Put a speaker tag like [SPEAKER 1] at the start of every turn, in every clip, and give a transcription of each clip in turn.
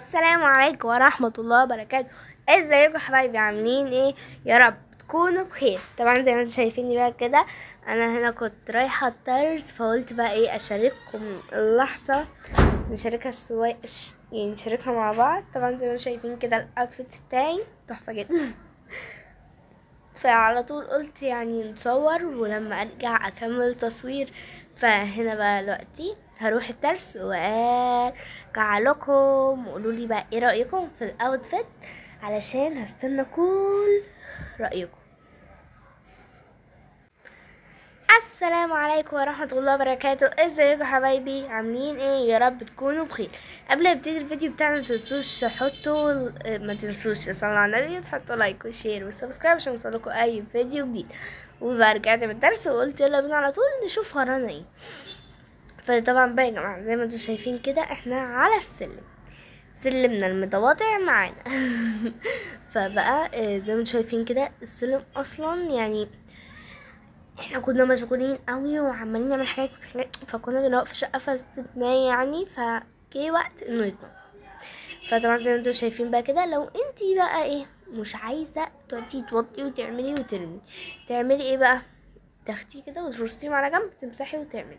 [SPEAKER 1] السلام عليكم ورحمة الله وبركاته. ازيكم يا حبايبي، عاملين ايه؟ يا رب تكونوا بخير. طبعا زي ما انتم شايفيني بقى كده، انا هنا كنت رايحة الدرس، فقلت بقى ايه اشارككم اللحظة، نشاركها شوية يعني نشاركها مع بعض. طبعا زي ما انتم شايفين كده ال outfit بتاعي تحفة جدا فعلى طول قلت يعني نصور ولما ارجع اكمل تصوير. فهنا بقى دلوقتي هروح الدرس وارجع لكم، وقولوا لي بقى ايه رايكم في ال outfit، علشان هستنى كل رايكم. السلام عليكم ورحمة الله وبركاته. ازيكم حبايبي، عاملين ايه؟ يا رب تكونوا بخير. قبل ما ابتدي الفيديو بتاعنا ما تنسوش تحطوا، ما تنسوش تصلوا على النبي، تحطوا like و share و subscribe عشان يوصلكم اي فيديو جديد. وبقى رجعت من الدرس وقلت يلا بينا على طول نشوف ورانا ايه. فطبعا بقى يا جماعة زي ما انتم شايفين كده احنا على السلم، سلمنا المتواضع معانا فبقى زي ما انتم شايفين كده السلم اصلا يعني احنا كنا مشغولين قوي وعمالين نعمل حاجات، فكنا بنوقف في شقه فسبناه يعني، فجه وقت انه يطلع. فطبعا زي ما انتم شايفين بقى كده، لو انتي بقى ايه مش عايزه تقعدي توطي وتعملي وترمي، تعملي ايه بقى؟ تاخديه كده وترصيهم على جنب، تمسحي وتعملي.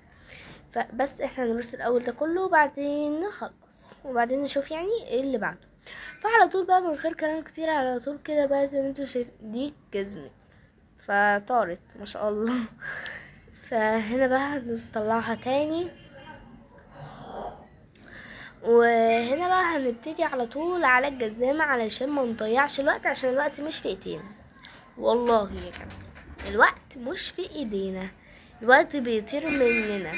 [SPEAKER 1] فبس احنا هنرص الاول ده كله وبعدين نخلص وبعدين نشوف يعني ايه اللي بعده. فعلى طول بقى من غير كلام كتير على طول كده بقى زي ما انتم شايفين دي جزمت فطارت ما شاء الله. فهنا بقى هنطلعها تاني، وهنا بقى هنبتدي على طول على الجزامة علشان ما نضيعش الوقت، عشان الوقت مش في ايدينا. والله يا جماعة الوقت مش في ايدينا، الوقت بيطير مننا،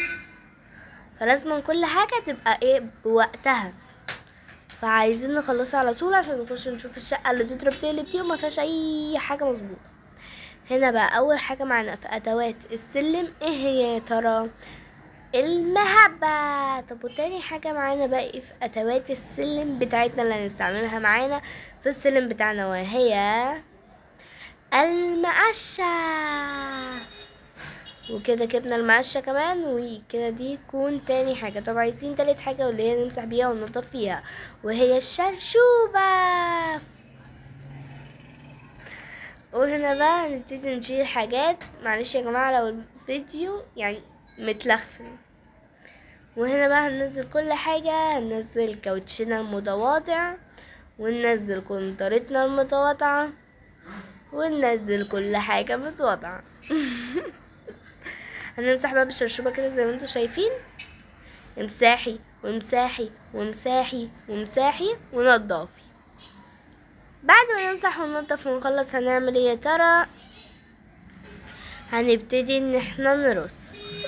[SPEAKER 1] فلازم كل حاجة تبقى ايه بوقتها. فعايزين نخلصها على طول عشان نخش نشوف الشقة اللي تضرب تقلب دي وما فيهاش اي حاجة مظبوطة. هنا بقى اول حاجة معانا في ادوات السلم ايه هي يا ترى؟ المهبة. طب وتاني حاجة معانا بقى ايه في ادوات السلم بتاعتنا اللي هنستعملها معانا في السلم بتاعنا، وهي المقشة. وكده جبنا المقشة كمان، وكده دي تكون تاني حاجة. طب عايزين تالت حاجة واللي هي نمسح بيها وننضف فيها، وهي الشرشوبة. وهنا بقى نبتدي نشيل حاجات، معلش يا جماعة لو الفيديو يعني متلخفن. وهنا بقى هننزل كل حاجة، هننزل كاوتشنا المتواضع، وننزل كنترتنا المتواضعة، وننزل كل حاجة متواضعة هنمسح بقى بالشرشوبة كده زي ما انتم شايفين، امسحي وامسحي وامسحي وامسحي ونضفي. بعد ما نمسح وننضف ونخلص هنعمل ايه يا ترى؟ هنبتدي ان احنا نرص.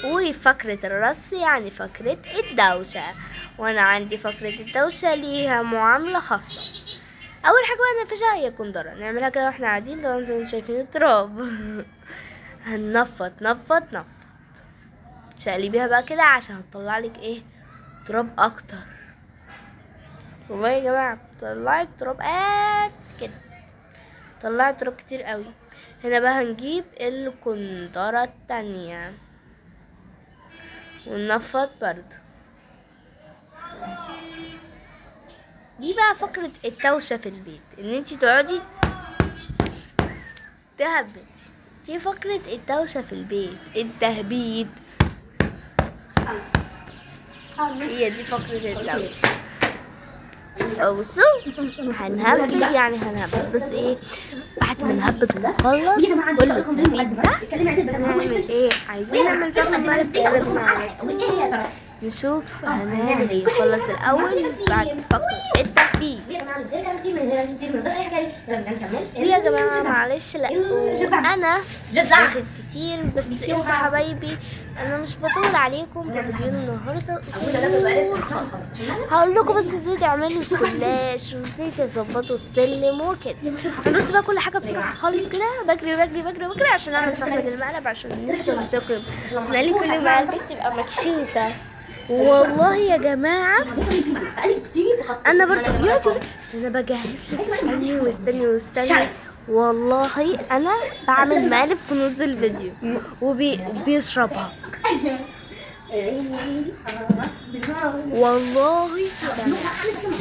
[SPEAKER 1] وفقرة الرص يعني فقرة الدوشة، وانا عندي فقرة الدوشة ليها معاملة خاصة. اول حاجة بقى نفشها هي كندرة، نعملها كده واحنا قاعدين. طبعا زي ما انتم شايفين التراب هننفض نفض نفض، تشقلبيها بقى كده عشان هتطلع لك ايه تراب اكتر. والله يا جماعة طلعت تراب قد كده، طلعت تراب كتير قوي. هنا بقى هنجيب الكندرة التانية وننفض برضه. دي بقى فقرة التوشة في البيت، ان انتي تقعدي تهبطي. دي فقرة التوشة في البيت، التهبيط، هي دي فقرة التوشة. بصوا هنهبط يعني هنهبط، بس ايه بعد ما نهبط ونخلص كل التهبيط ده هنعمل ايه؟ عايزين نعمل فقرة بقى على طول، نشوف هنعمل ايه. نخلص الاول بعد فقرة التهبيط. يا جماعة معلش لا انا واخد كتير، بس انتوا حبايبي انا مش بطول عليكم في فيديو النهارده. هقول لكم بس ازاي تعملوا الكولاش وازاي تظبطوا السلم وكده. هنرص بقى كل حاجة بسرعة خالص كده، بجري بجري بجري بجري عشان اعمل فقره المقلب، عشان نفسي انتقم لي كل مقلب تبقى مكشوفة. والله يا جماعة انا برضه يقعد انا بجهز لك، استني واستني واستني. والله انا بعمل مقالب في نص الفيديو وبيشربها والله.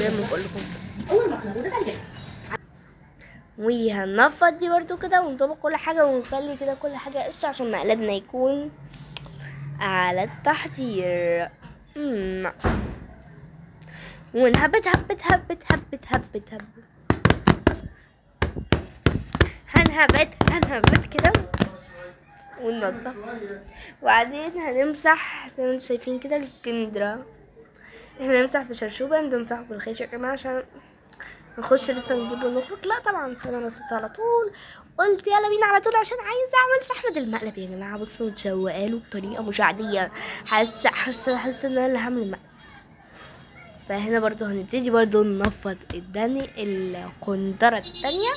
[SPEAKER 1] زي ما بقول لكم اول مقلب وده سهل جدا. وهننفض دي برضو كده ونطبق كل حاجة ونخلي كده كل حاجة قشطه عشان مقلبنا يكون على التحضير. ونهبت هبت هبت هبت هبت هبت هنهبت هنهبت كده وننضف. وبعدين هنمسح زي ما انتم شايفين كده الكندرة، احنا نمسح بشرشوبة، نمسحه بالخيش يا جماعة عشان نخش لسه نجيبه ونخرج. لا طبعا، فانا رصيتها على طول، قلت يلا بينا على طول عشان عايزه اعمل في احمد المقلب يا جماعة. بصوا متشوقة له بطريقة مش عادية، حاسه حاسه حاسه ان انا اللي هعمل المقلب. فهنا برضو هنبتدي برضو ننفض الدني القندره الثانية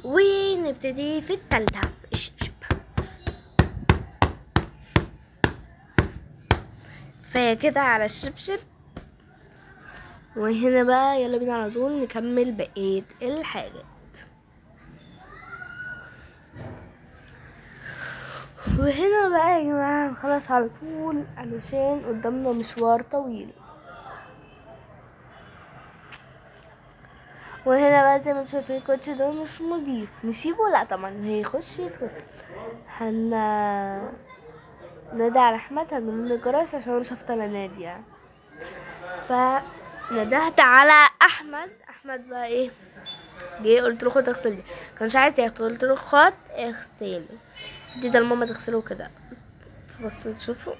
[SPEAKER 1] ونبتدي في الثالثة الشبشب. فكده على الشبشب. وهنا بقى يلا بينا على طول نكمل بقية الحاجات. وهنا بقى يا جماعة نخلص على طول علشان قدامنا مشوار طويل. وهنا بقى زي ما انتم شايفين الكوتش ده مش نضيف، نسيبه؟ لا طبعا هيخش يتغسل. نادي على احمد، هنرن الجرس عشان مش هفضل انادي يعني. فندهت على احمد، احمد بقى ايه جه، قلت له خد اغسل دي، كانش عايز ياخد، قلت له خد اغسله، دي ده لماما تغسله كده. فبصوا شوفوا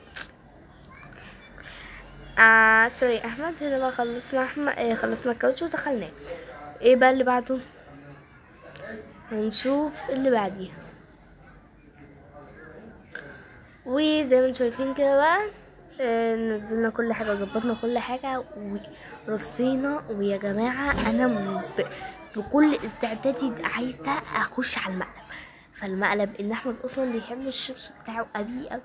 [SPEAKER 1] sorry احمد. هنا بقى خلصنا احمد، خلصنا الكاوتش ودخلناه. ايه بقى اللي بعده؟ هنشوف اللي بعديها. وزي ما انتم شايفين كده بقى نزلنا كل حاجة وظبطنا كل حاجة ورصينا. ويا جماعة انا بكل استعدادي عايزه اخش على المقلب. فالمقلب ان احمد اصلا بيحب الشبس بتاعه قوي قوي،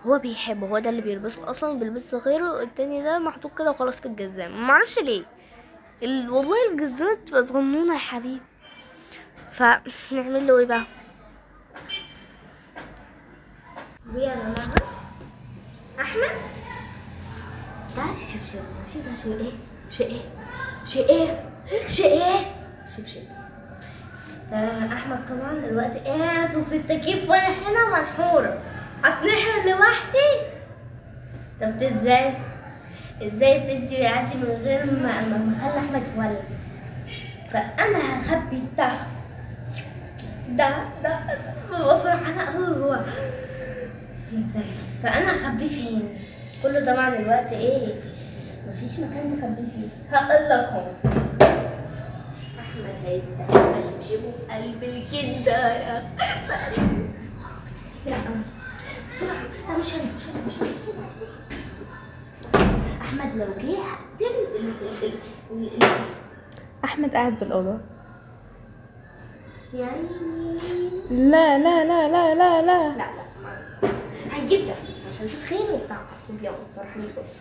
[SPEAKER 1] هو بيحبه، هو ده اللي بيلبسه اصلا، بيلبس غيره التاني ده محطوط كده وخلاص في الجزام، معرفش ليه والله الجزامه بتبقى صغنونه يا حبيبي. فنعمل له ايه بقى؟ ويا جماعة احمد ده الشبشب ماشي، ده شيء ايه شيء ايه شيء ايه شيء ايه شبشب. ده احمد طبعا دلوقتي قاعد وفي التكييف وانا هنا منحوره، هتنحر لوحدي. طب ده ازاي ازاي الفيديو يعدي من غير ما اخلي احمد يولع؟ فانا هخبي ده ده ده ببقى فرحانة قوي هو، فانا هخبيه فين؟ كله طبعا الوقت ايه، مفيش مكان تخبيه فيه. هقول لكم احمد هيستحمى شبشبه في قلب الكندره. لا بسرعة، لا مش هنا مش هنا مش هنا، بسرعة بسرعة. احمد لو جه هقتل
[SPEAKER 2] احمد قاعد بالاوضه
[SPEAKER 1] يعني.
[SPEAKER 2] لا لا لا لا لا لا
[SPEAKER 1] لا لا، هنجيب ده عشان تخين وبتاع صبيان فرحان يخش،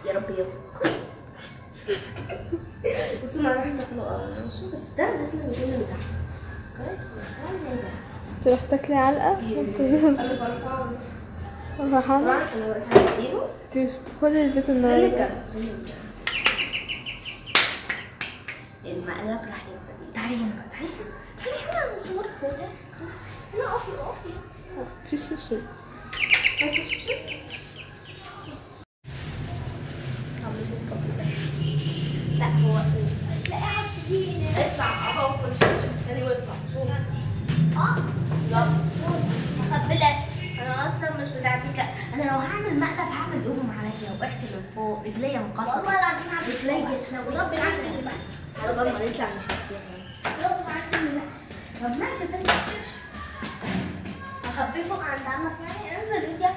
[SPEAKER 1] يا رب ياخد. بصوا ما راح تاكلوا ماشي، بس ده لازم يكون من تحت.
[SPEAKER 2] تروح تاكلي علقه؟
[SPEAKER 1] انا
[SPEAKER 2] فرحانة،
[SPEAKER 1] انا رايحة اديله.
[SPEAKER 2] تدخلي البيت النهارده
[SPEAKER 1] المقلب راح يبدا. تعالي هنا بقى، تعالي هنا، تعالي هنا، نصورك هو ده هنا. اقفي اقفي
[SPEAKER 2] في الشبشب،
[SPEAKER 1] عايزه الشبشب. لا هو لا قاعد دي، اطلع اهو خد الشبشب الثاني واطلع. شوف يلا هخبلك. انا اصلا مش بتاعتي، انا لو هعمل مقلب هعمل اغمى عليا وقعت من فوق، رجليا انكسرت
[SPEAKER 3] والله العظيم، هعمل
[SPEAKER 1] رجليا اتلوت.
[SPEAKER 3] ربي عندي المقلب
[SPEAKER 1] على بال ما نطلع نشوف يعني.
[SPEAKER 3] ربي عندي المقلب.
[SPEAKER 1] طب ماشي تاني الشبشب هخبيه فوق عند عمك يعني. انزل يا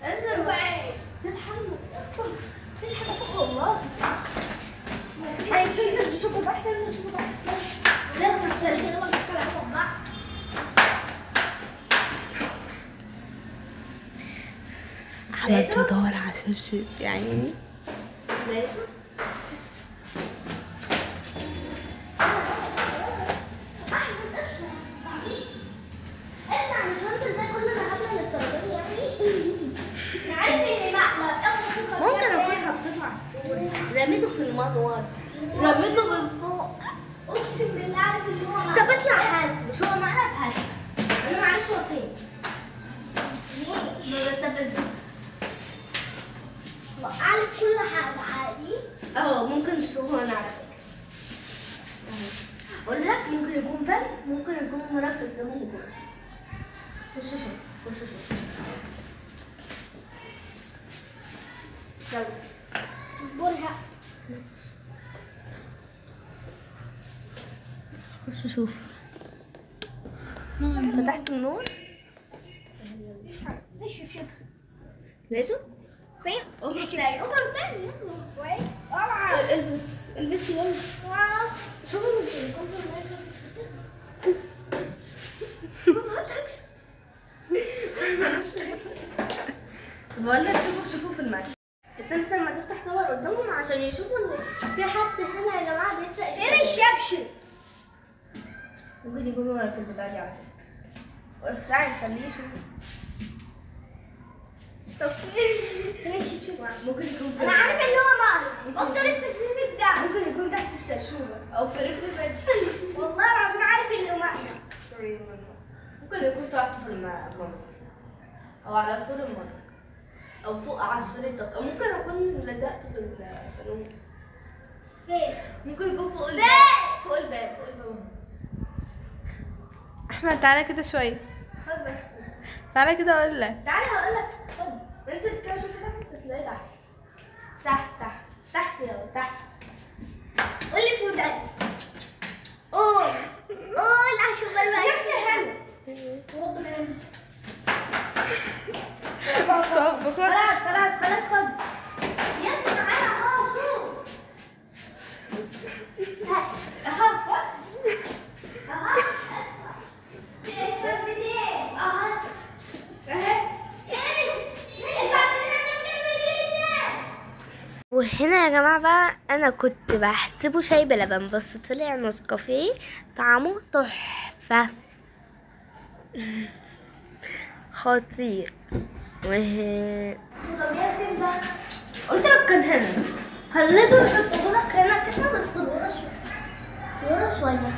[SPEAKER 1] انزل وقعي نتحمل، ادخل مفيش حاجة فوق والله. انزل شوفوا تحت، انزل شوفوا تحت.
[SPEAKER 3] ناخد السرير ونطلع فوق بعض.
[SPEAKER 2] احمد بيدور على شبشب يا عيني.
[SPEAKER 3] اطلع مش هنزل ده كله، انا هبلة للدرجة دي يعني. عارف ان مقلب
[SPEAKER 1] ممكن اكون حطيته على السور. رميته في المنور، رميته من فوق.
[SPEAKER 3] اقسم بالله عارف ان هو.
[SPEAKER 1] طب اطلع هات، مش هو مقلب، هات. انا ما اعرفش هو فين. ما بستفزك.
[SPEAKER 3] وقعلك كل حاجة عادي.
[SPEAKER 1] اهو ممكن تشوفه هنا على فكرة. اقول لك ممكن يكون فن، ممكن يكون مركز زي ما يكون. خش شوف، خش شوف. يلا
[SPEAKER 3] اصبرها.
[SPEAKER 1] خش شوف. فتحت النور؟ لقيته؟
[SPEAKER 3] فين؟
[SPEAKER 1] اخرج تاني، اخرج تاني، يلا. البس البس يلا. شوفوا ممكن بقول لك شوفوا، شوفوا في المشهد. استنى ما تفتح كور قدامهم عشان يشوفوا ان في حد هنا يا جماعة بيسرق الشبشب.
[SPEAKER 3] فين الشبشب؟
[SPEAKER 1] ممكن يكون هو في البتاع دي على فكرة. وسعي خليه يشوف. طب فين الشبشب؟ ممكن يكون
[SPEAKER 3] انا عارفه ان هو مقلب. بطل استفزازك ده.
[SPEAKER 1] ممكن يكون تحت الشرشوبه او في رجل البنت.
[SPEAKER 3] والله العظيم عارف انه مقلب.
[SPEAKER 1] sorry، ممكن يكون تحت في المنظر او على سور المطبخ او فوق على سور الطبق، او ممكن اكون لزقته في الفانوس.
[SPEAKER 3] فين؟
[SPEAKER 1] ممكن يكون فوق الباب. فوق الباب، فوق الباب.
[SPEAKER 2] احمد تعالى كده شوية.
[SPEAKER 1] خد بس
[SPEAKER 2] تعالى كده اقول لك.
[SPEAKER 1] تعالى هقول لك. خد انت كده شوف تحت، هتلاقي تحت تحت تحت تحت يا تحت.
[SPEAKER 3] قولي في وداني. قول قول عشان بلوقت.
[SPEAKER 1] تحت هنا.
[SPEAKER 3] وربنا ينسى.
[SPEAKER 1] خلاص خلاص خلاص خد.
[SPEAKER 3] يلا معايا اهو شوف.
[SPEAKER 1] اهو بص.
[SPEAKER 3] اهو. اهو.
[SPEAKER 1] اهي.
[SPEAKER 3] وهنا يا جماعة بقى أنا كنت بحسبه شاي بلبن، بس طلع نسكافيه طعمه تحفة خطير.
[SPEAKER 1] قلت لك كان هنا، خليته يحطه لك هنا كده بس ورا شوية، ورا شوية.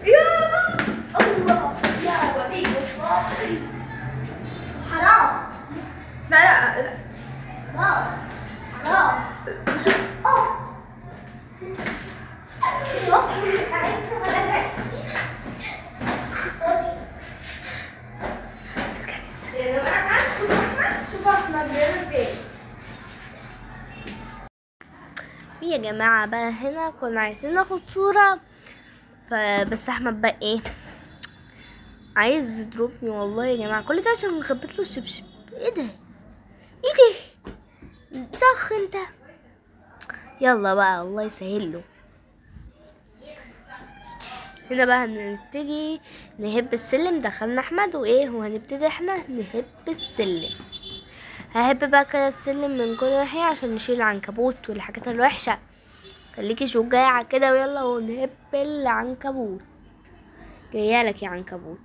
[SPEAKER 1] يا الله يا وليد
[SPEAKER 3] حرام.
[SPEAKER 2] لا لا لا
[SPEAKER 3] حرام حرام.
[SPEAKER 1] يا جماعة شوفوا أحمد، شوفوا أحمد بيعمل فين.
[SPEAKER 3] يا جماعة بقى هنا كنا عايزين ناخد صورة، فبس أحمد بقى إيه عايز يضربني والله يا جماعة. كل ده عشان خبيت له الشبشب. ايه ده؟ ايه ده؟ طخ انت. يلا بقى الله يسهل له. هنا بقى هنبتدي نهب السلم. دخلنا احمد وايه وهنبتدي احنا نهب السلم. ههب بقى كده السلم من كل ناحية عشان نشيل العنكبوت والحاجات الوحشة. خليكي شجاعة كده ويلا ونهب العنكبوت. جايالك يا عنكبوت.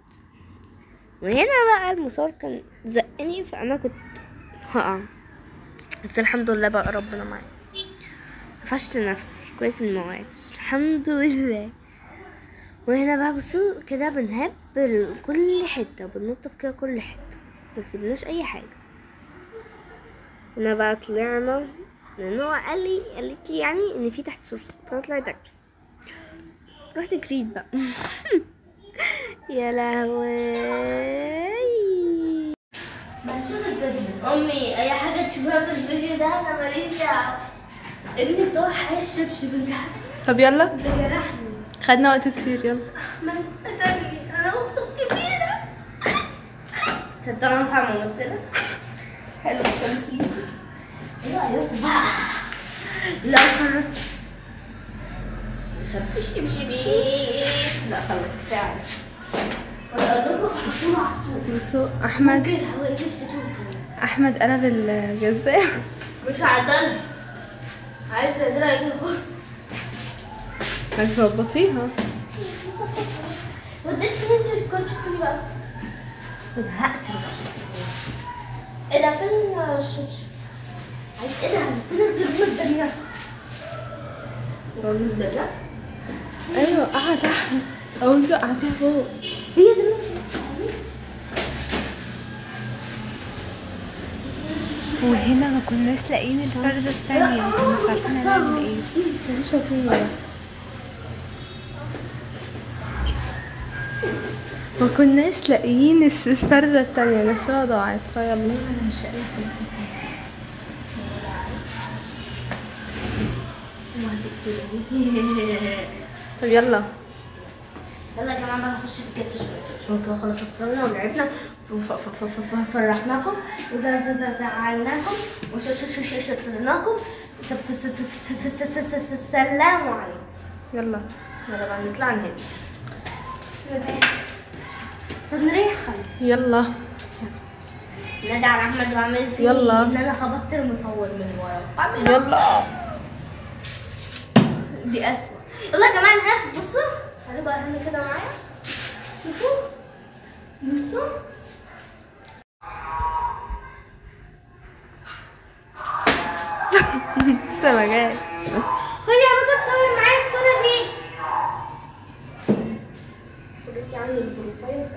[SPEAKER 3] وهنا بقى المصور كان زقني فانا كنت هقع، بس الحمد لله بقى ربنا معايا. قفشت نفسي كويس ان ما وقعتش الحمد لله. وهنا بقى بصوا كده بنهب كل حتة، بننطف كده كل حتة، ما سيبناش اي حاجة. هنا بقى طلعنا لان هو قالت لي يعني ان في تحت صرصار، فانا طلعت اجري. رحت جريت بقى. يا لهوي.
[SPEAKER 1] ما تشوف الفيديو امي، اي حاجة تشوفها في الفيديو ده انا ماليش دعوه. ابني بتوع عايز شبشب انت عارفه.
[SPEAKER 2] طب يلا
[SPEAKER 1] ده جرحني،
[SPEAKER 2] خدنا وقت كتير. يلا
[SPEAKER 1] احمد قتلني، انا اخته الكبيرة. تصدقوا انفع ممثلة؟ حلو التمثيل. ايه رايكم بقى؟ لا شرفت مخبيش تمشي بيه. لا خلاص كفاية عليك. ولا اقول لكم حطوه على السوق.
[SPEAKER 2] بصوا احمد
[SPEAKER 1] ممكن هو يشتتوه.
[SPEAKER 2] احمد قلب الجزام.
[SPEAKER 1] مش عدل، عايز يزرع يجي يخش.
[SPEAKER 2] ما تظبطيها.
[SPEAKER 1] وديت فين انت كنت شفتني بقى؟ زهقت. ايه ده فين الشبشب؟ عايز ايه ده؟ فين الجبنة التانية؟ اقسم بالله.
[SPEAKER 2] ايوه قاعدة تحت او انتوا قاعدين فوق.
[SPEAKER 1] هي دي
[SPEAKER 2] وهنا ما كناش لاقيين الفردة الثانية، ما كناش عارفين هنعمل ايه. مش شاطرين ولا ما كناش لاقيين الفردة الثانية، نفسها ضاعت. فيلا
[SPEAKER 1] انا مش لاقيه الفردة الثانية.
[SPEAKER 2] طب يلا
[SPEAKER 1] يلا يا جماعة بقى نخش في الجد شوية عشان كده. خلاص فصلنا ولعبنا فرحناكم وزعلناكم وشطرناكم. طب سلام عليكم.
[SPEAKER 2] يلا
[SPEAKER 1] يلا بقى نطلع نهد. طب نريح خالص.
[SPEAKER 2] يلا
[SPEAKER 1] نادي على احمد وعمل فيه
[SPEAKER 2] يلا
[SPEAKER 1] ان انا خبطت المصور من ورا.
[SPEAKER 2] يلا
[SPEAKER 1] دي اسوأ. يلا يا جماعة نهد. بصوا تعالوا بقى هنا كده معايا. شوفوا بصوا
[SPEAKER 2] لسه ما جاتش.
[SPEAKER 1] خدي يا بابا تصور معايا الصورة دي. صورتي عامل ال profile.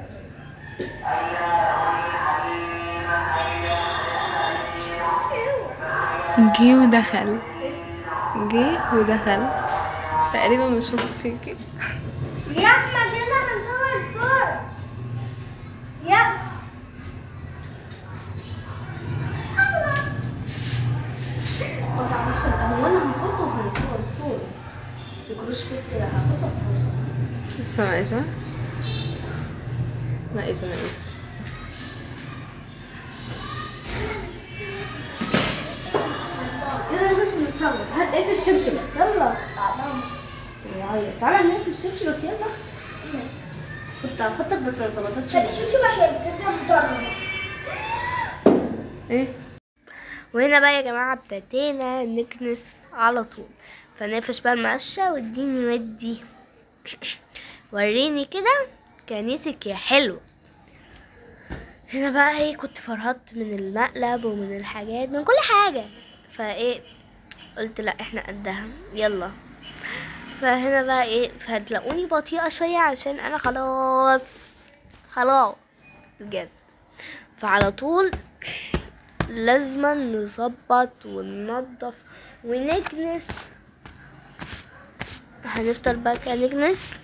[SPEAKER 2] جه ودخل، جه ودخل تقريبا مش واثق فيكي
[SPEAKER 1] يا احمد. يلا هنصور صورة. يلا ما تعرفش انا وانا هاخدها وهنصور الصورة. ما تذكروش بس كده، هاخدها وهنصور صورة.
[SPEAKER 2] لسه ما اجا ما اجا ما اجا.
[SPEAKER 1] يلا نخش نتصور. هات اقفل الشبشب. يلا تعالى تعالى نقفل شبشبك. يلا كنت هاخدك بس ما ظبطتش.
[SPEAKER 3] هات الشبشب عشان تبدا مضرب.
[SPEAKER 2] ايه
[SPEAKER 1] وهنا بقى يا جماعة ابتدينا نكنس على طول. فنقفش بقى المقشه واديني ودي وريني كده كنيسك يا حلو. هنا بقى ايه كنت فرهدت من المقلب ومن الحاجات من كل حاجة، فايه قلت لا احنا قدها يلا. فهنا بقى ايه فهتلاقوني بطيئه شوية عشان انا خلاص خلاص بجد. فعلى طول لازم نظبط وننظف ونكنس. هنفضل بقى كده نكنس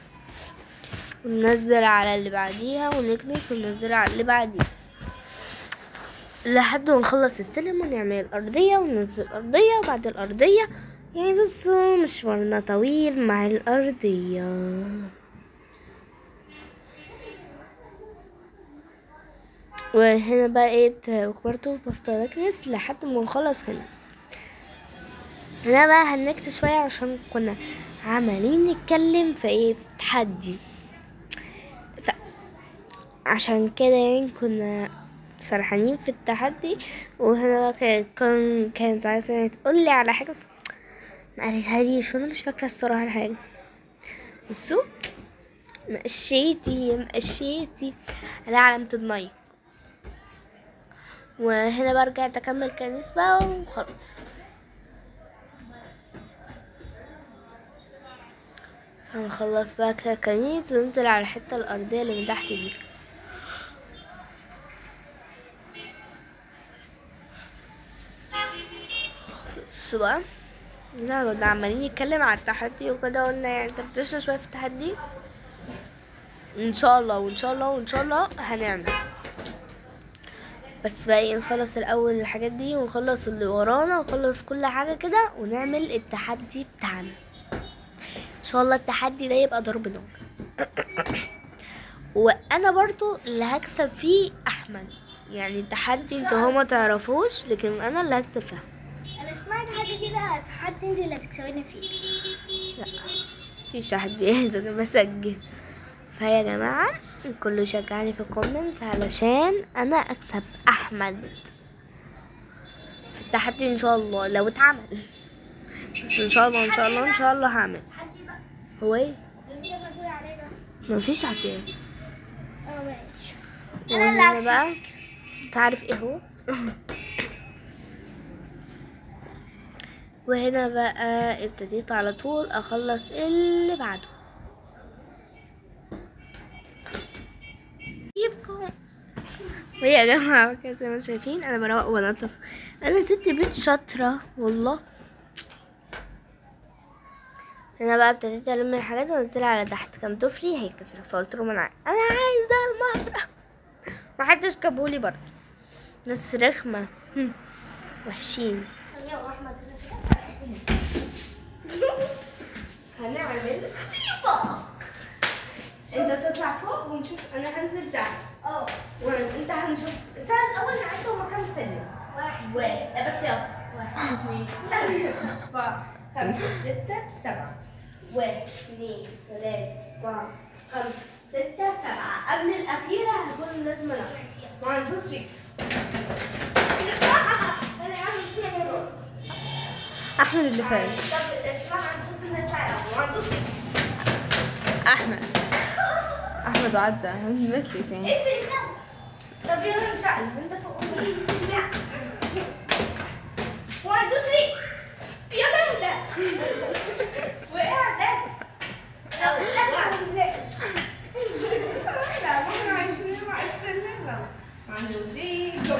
[SPEAKER 1] وننزل على اللي بعديها ونكنس وننزل على اللي بعديها لحد ما نخلص السلم ونعمل الأرضية وننزل الأرضية وبعد الأرضية. يعني بصوا مشوارنا طويل مع الأرضية. وهنا بقى ايه برضه بفضل اكنس لحد ما نخلص كنس. هنا بقى هنكت شوية عشان كنا عمالين نتكلم في ايه في تحدي، عشان كده يعني كنا سرحانين في التحدي. وهنا كانت عايزة تقولي على حاجة بس ما قالتها ليش وانا مش فاكرة الصراحة الحاجة. بصوا مقشيتي مقشيتي على علامة النايك. وهنا برجع اكمل كنس بقى وخلاص. هنخلص بقى كده كنيس وننزل على الحتة الأرضية اللي من تحت دي. بصوا بقى هنا كنا عمالين نتكلم على التحدي وكده، قلنا يعني تفتشنا شوية في التحدي. ان شاء الله وان شاء الله وان شاء الله هنعمل، بس بقى ايه نخلص الاول الحاجات دي ونخلص اللي ورانا ونخلص كل حاجة كده ونعمل التحدي بتاعنا. ان شاء الله التحدي ده يبقى ضرب نار. وانا برضو اللي هكسب فيه احمد، يعني التحدي انتوا هو ما تعرفوش لكن انا اللي هكسب فيها.
[SPEAKER 3] انا سمعت حاجة كده، تحدي انت اللي هتكسبيني فيه.
[SPEAKER 1] لا مفيش تحدي، ده انا بسجل. فيا جماعة الكل يشجعني في ال comment علشان انا اكسب احمد في التحدي ان شاء الله لو اتعمل. بس ان شاء الله ان شاء الله ان شاء الله هعمل. هو ايه؟ مفيش تحدي.
[SPEAKER 3] ماشي.
[SPEAKER 1] انا اللي بقى انت عارف ايه هو؟ وهنا بقى ابتديت على طول اخلص اللي بعده. كيفكم ويا جماعة؟ كده زي ما انتم شايفين انا بروق وبنضف. انا ست بيت شاطرة والله. هنا بقى ابتديت الم الحاجات وانزلها على تحت. كان ضفري هيتكسر، فقلت لهم انا عايزه المهرة. محدش جابولي برضه، ناس رخمة وحشين. هنعمل سباق، انت تطلع فوق ونشوف، انا هنزل تحت. وانت هنشوف السنة الاول نعد هما كام سنة. واحد بس، يلا 1 2 3 4 5 6 7. 1 2 3 4 5 6 7. قبل الأخيرة هكون لازم ألعب. 1 2 3.
[SPEAKER 2] أحمد اللي فاز.
[SPEAKER 1] طب اطلع نشوف اللي هيطلع الأول. 1 2 3.
[SPEAKER 2] أحمد وعدى مثلك يعني.
[SPEAKER 1] طب يلا نشقلب، أنت فوق. 1 2 3. يلا اهدى. وقع ده. طب اطلع. لا احنا عايشين مع السلم. 1 2 3 جو.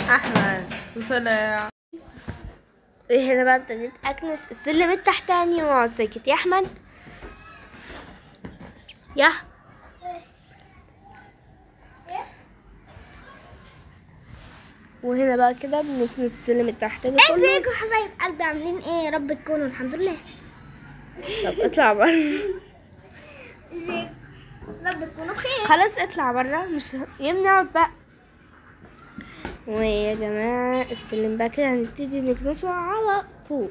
[SPEAKER 2] احمد وطلع.
[SPEAKER 1] هنا بقى ابتديت اكنس السلم التحتاني واقعد ساكت يا احمد. يا وهنا بقى كده بنكنس السلم التحتاني كله.
[SPEAKER 3] ازيكم حبايب قلبي، عاملين ايه؟ يا رب تكونوا الحمد لله.
[SPEAKER 1] طب اطلع بره.
[SPEAKER 3] ازيكم؟ رب تكونوا بخير.
[SPEAKER 1] خلاص اطلع بره، مش يا ابني اقعد بقى. ويا جماعة السلم بقى كده هنبتدي نكنسه على طول.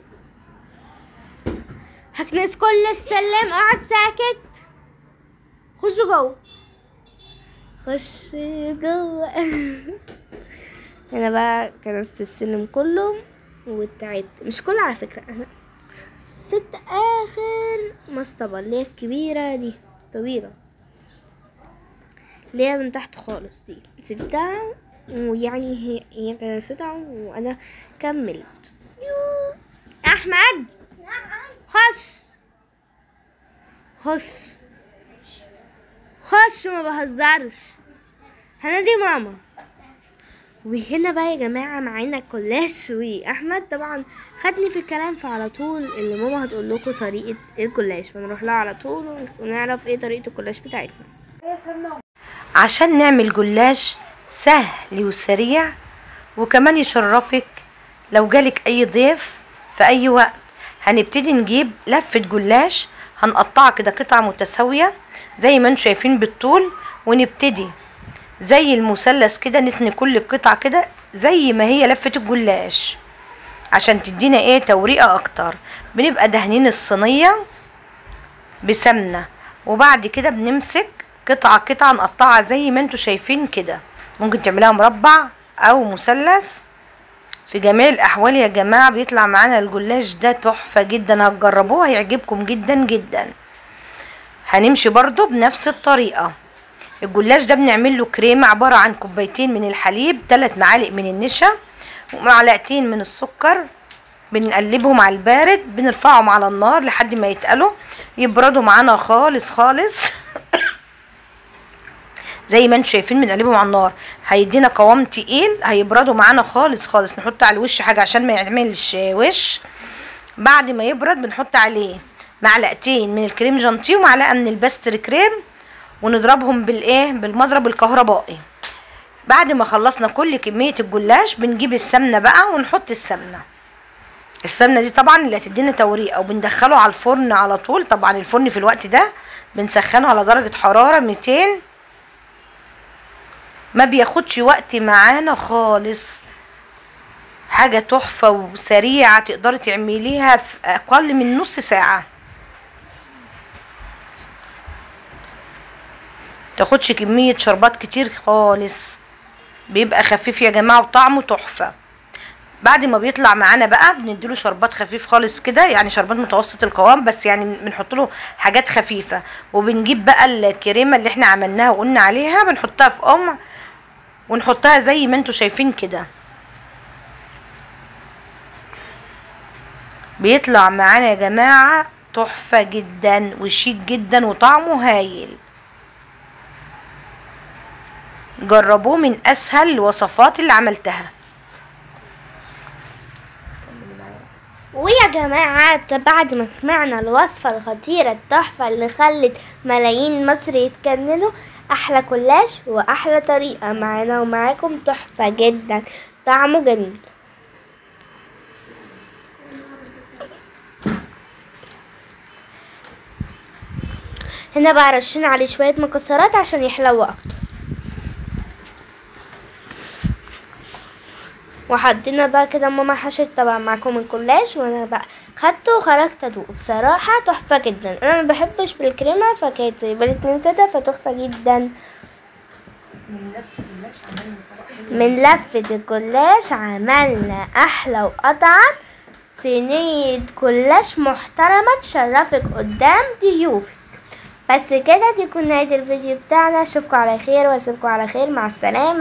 [SPEAKER 1] هكنس كل السلم. اقعد ساكت. خش جوه، خش جوه. انا بقى كنست السلم كله وتعبت. مش كله على فكرة، انا سبت اخر مصطبة اللي هي الكبيرة دي، طويلة اللي هي من تحت خالص دي، سبتها ويعني هي كنستها وانا كملت. يو احمد خش خش خش، ما بهزرش، هنادي ماما. وهنا بقى يا جماعة معانا كولاش، واحمد طبعا خدني في الكلام، فعلى طول اللي ماما هتقول لكم طريقه الكولاش، فنروح لها على طول ونعرف ايه طريقه الكولاش بتاعتنا.
[SPEAKER 4] عشان نعمل جلاش سهل وسريع وكمان يشرفك لو جالك اي ضيف في اي وقت، هنبتدي نجيب لفه جلاش، هنقطعها كده قطع متساوية زي ما انتم شايفين بالطول، ونبتدي زي المثلث كده نثني كل قطعه كده زي ما هي لفه الجلاش عشان تدينا ايه توريقه اكتر. بنبقى دهنين الصينية بسمنه، وبعد كده بنمسك قطعه قطعه نقطعها زي ما انتم شايفين كده. ممكن تعملها مربع او مثلث، في جميع الاحوال يا جماعة بيطلع معانا الجلاش ده تحفة جدا، هتجربوه هيعجبكم جدا جدا. هنمشي برضو بنفس الطريقة. الجلاش ده بنعمل له كريمة عبارة عن كوبايتين من الحليب، 3 معالق من النشا، ومعلقتين من السكر، بنقلبهم على البارد، بنرفعهم على النار لحد ما يتقلوا يبردوا معانا خالص خالص. زي ما انتم شايفين بنقلبهم على النار، هيدينا قوام تقيل، هيبردوا معانا خالص خالص. نحط على الوش حاجة عشان ما يعملش وش. بعد ما يبرد بنحط عليه معلقتين من الكريم جانتيه ومعلقة من ال pastry cream، ونضربهم بالايه بالمضرب الكهربائي. بعد ما خلصنا كل كمية الجلاش بنجيب السمنة بقى ونحط السمنة. السمنة دي طبعا اللي هتدينا توريقه، وبندخله على الفرن على طول. طبعا الفرن في الوقت ده بنسخنه على درجه حرارة 200، ما بياخدش وقت معانا خالص، حاجة تحفة وسريعة تقدري تعمليها في اقل من نص ساعة، تاخدش كمية شربات كتير خالص، بيبقى خفيف يا جماعة وطعمه تحفة. بعد ما بيطلع معانا بقى بنديله شربات خفيف خالص كده، يعني شربات متوسط القوام بس، يعني بنحط له حاجات خفيفة. وبنجيب بقى الكريمة اللي احنا عملناها وقلنا عليها، بنحطها في قمع ونحطها زي ما انتوا شايفين كده. بيطلع معانا يا جماعة تحفة جدا وشيك جدا وطعمه هايل. جربوه، من اسهل الوصفات اللي عملتها.
[SPEAKER 3] ويا جماعة بعد ما سمعنا الوصفة الخطيرة التحفة اللي خلت ملايين مصر يتجننوا، احلى كولاش واحلى طريقة معانا ومعاكم، تحفة جدا، طعمه جميل. هنا بقى رشينا عليه شوية مكسرات عشان يحلو اكتر، وحطينا بقى كده ماما حشت طبعا معاكم الكولاش، وانا بقى خدته وخرجت ادوق. بصراحة تحفة جدا، انا ما بحبش بالكريمه، فكانت سايبه لي 2 ساده، فتحفه جدا. من لفه الجلاش عملنا احلى واطعم صينية جلاش محترمه تشرفك قدام ضيوفك. بس كده، دي كانت نهاية الفيديو بتاعنا. اشوفكم على خير واسيبكم على خير، مع السلامة.